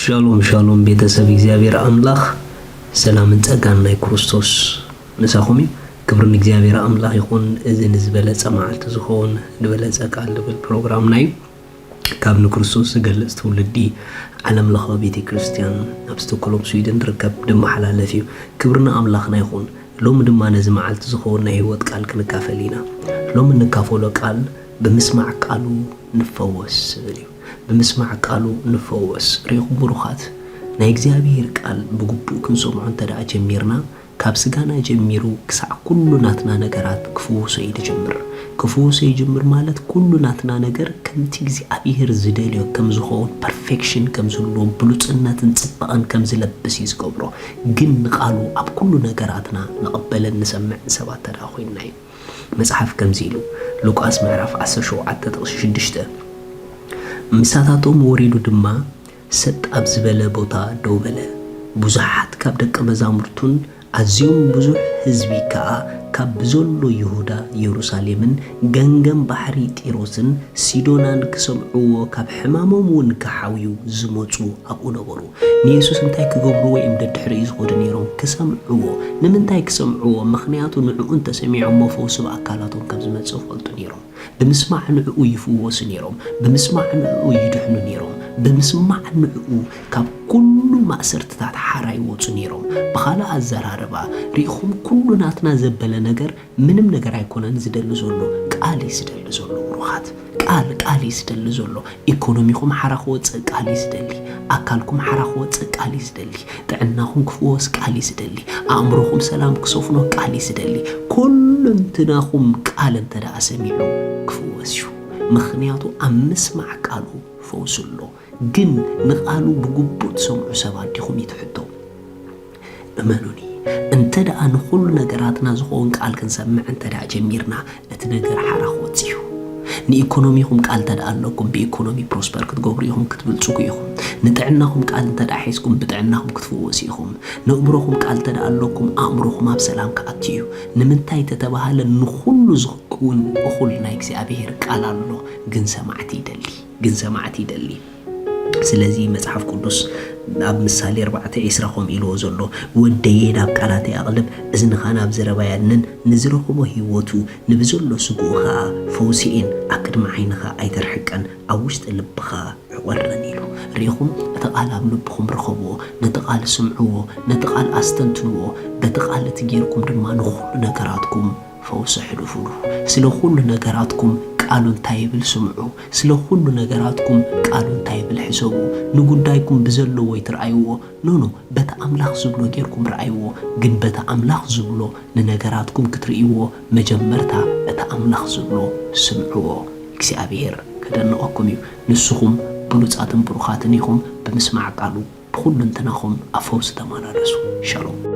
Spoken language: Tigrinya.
ሻሎም ሻሎም ቤተሰብ እግዚኣብሔር ኣምላኽ ሰላምን ጸጋን ናይ ክርስቶስ ምሳኹም እዩ። ክብሪ ንእግዚኣብሔር ኣምላኽ ይኹን። እዚ ንዝበለጸ መዓልቲ ዝኸውን ዝበለጸ ቃል ዝብል ፕሮግራምና እዩ። ካብ ንክርስቶስ ዝገልጽ ትውልዲ ዓለም ለኻዊ ቤተ ክርስቲያን ኣብ ስቶክሆልም ስዊድን ርከብ ድመሓላለፍ እዩ። ክብሪ ንኣምላኽና ይኹን። ሎሚ ድማ ነዚ መዓልቲ ዝኸውን ናይ ህይወት ቃል ክንካፈል ኢና። ሎሚ እንካፈሎ ቃል ብምስማዕ ቃሉ ንፈወስ ዝብል እዩ። ብምስማዕ ቃሉ ንፈወስ። ርኢኹም ብሩኻት፣ ናይ እግዚኣብሔር ቃል ብግቡእ ክንሰምዖ እንተ ደኣ ጀሚርና፣ ካብ ስጋና ጀሚሩ ክሳዕ ኩሉ ናትና ነገራት ክፍውሶ እዩ ዝጅምር። ክፍውሶ ይጅምር ማለት ኩሉ ናትና ነገር ከምቲ እግዚኣብሔር ዝደልዮ ከም ዝኸውን፣ ፐርፌክሽን ከም ዝህልዎ፣ ብሉጽነትን ጽባቐን ከም ዝለብስ እዩ ዝገብሮ። ግን ንቃሉ ኣብ ኩሉ ነገራትና ንቕበልን ንሰምዕን ሰባት እንተ ደኣ ኮይንና እዩ። መጽሓፍ ከምዚ ኢሉ፣ ሉቃስ ምዕራፍ ዓሰርተ ሸውዓተ ጥቕሲ ሽዱሽተ፣ ምሳታቶም ወሪዱ ድማ ሰጥ ኣብ ዝበለ ቦታ ደው በለ። ብዙሓት ካብ ደቀ መዛሙርቱን ኣዝዮም ብዙሕ ህዝቢ ከኣ ካብ ብዘሎ ይሁዳ፣ የሩሳሌምን ገንገን ባሕሪ ጢሮስን ሲዶናን ክሰምዕዎ፣ ካብ ሕማሞም እውን ክሓውዩ ዝመጹ ኣብኡ ነበሩ። ንየሱስ እንታይ ክገብርዎ እዮም ደድሕሪኡ ዝኸዱ ነይሮም? ክሰምዕዎ። ንምንታይ ክሰምዕዎ? ምኽንያቱ ንዕኡ እንተሰሚዖሞ ፈውሲ ብኣካላቶም ከም ዝመጽእ ይፈልጡ ነይሮም። ብምስማዕ ንዕኡ ይፍወሱ ነይሮም። ብምስማዕ ንዕኡ ይድሕኑ ነይሮም። ብምስማዕ ንዕኡ ካብ ኩሉ ማእሰርትታት ሓራ ይወጹ ነይሮም። ብኻልእ ኣዘራርባ፣ ርኢኹም፣ ኩሉ ናትና ዘበለ ነገር ምንም ነገር ኣይኮነን ዝደሊ ዘሎ፣ ቃል እዩ ዝደሊ ዘሎ። ብሩኻት፣ ቃል፣ ቃል እዩ ዝደሊ ዘሎ። ኢኮኖሚኹም ሓራ ክወጽእ ቃል እዩ ዝደሊ። ኣካልኩም ሓራ ክወጽእ ቃል እዩ ዝደሊ። ጥዕናኹም ክፍወስ ቃል እዩ ዝደሊ። ኣእምሮኹም ሰላም ክሰፍኖ ቃል እዩ ዝደሊ። ኩሉንትናኹም ቃል እንተ ደኣ ሰሚዑ ክፍወስ እዩ። ምኽንያቱ ኣብ ምስማዕ ቃሉ ፈውሲ ኣሎ። ግን ንቃሉ ብግቡእ ትሰምዑ ሰባት ዲኹም እዩ እቲ ሕቶ። እመኑኒ፣ እንተ ደኣ ንኹሉ ነገራትና ዝኸውን ቃል ክንሰምዕ እንተ ደኣ ጀሚርና፣ እቲ ነገር ሓራ ክወጽእ እዩ። ንኢኮኖሚኹም ቃል እንተ ደኣ ኣለኩም፣ ብኢኮኖሚ ፕሮስፐር ክትገብሩ ኢኹም፣ ክትብልጽጉ ኢኹም። ንጥዕናኹም ቃል እንተ ደኣ ሒዝኩም፣ ብጥዕናኹም ክትፍወሱ ኢኹም። ንእምሮኹም ቃል እንተ ደኣ ኣለኩም፣ ኣእምሮኹም ኣብ ሰላም ክኣቱ እዩ። ንምንታይ ተተባህለ፣ ንኹሉ ዝኸውን እኹል ናይ እግዚኣብሔር ቃል ኣሎ፣ ግን ሰማዕቲ ይደሊ፣ ግን ሰማዕቲ ይደሊ። ስለዚ መጽሓፍ ቅዱስ ኣብ ምሳሌ ኣርባዕተ ዕስራ ከምኡ ኢልዎ ዘሎ፣ "ወደየ ናብ ቃላተይ ኣቕልብ፣ እዝንኻ ናብ ዘረባይ ኣድንን፣ ንዝረኽቦ ህይወቱ፣ ንብዘሎ ስግኡ ኸኣ ፈውስኤን ኣብ ቅድሚ ዓይንኻ ኣይተርሕቀን፣ ኣብ ውሽጢ ልብኻ ዕቖረን" ኢሉ። ርኢኹም? እቲ ቃል ኣብ ልብኹም ርኸብዎ፣ ነቲ ቃል ስምዕዎ፣ ነቲ ቃል ኣስተንትንዎ፣ በቲ ቃል እቲ ጌርኩም ድማ ንኹሉ ነገራትኩም ፈውሲ ሕሉፉሉ። ስለ ኩሉ ነገራትኩም ቃሉ እንታይ ይብል ስምዑ። ስለ ኩሉ ነገራትኩም ቃሉ እንታይ ይብል ሕሰቡ። ንጉዳይኩም ብዘለዎ ኣይትርኣይዎ። ኖ፣ ኖ፣ በቲ ኣምላኽ ዝብሎ ጌርኩም ርኣይዎ። ግን በቲ ኣምላኽ ዝብሎ ንነገራትኩም ክትርእይዎ መጀመርታ እቲ ኣምላኽ ዝብሎ ስምዕዎ። እግዚኣብሔር ከደንቐኩም እዩ። ንስኹም ብሉጻትን ብሩኻትን ኢኹም ብምስማዕ ቃሉ። ብኹሉ እንትናኹም ኣብ ፈውሲ ተመላለሱ። ሻሎም።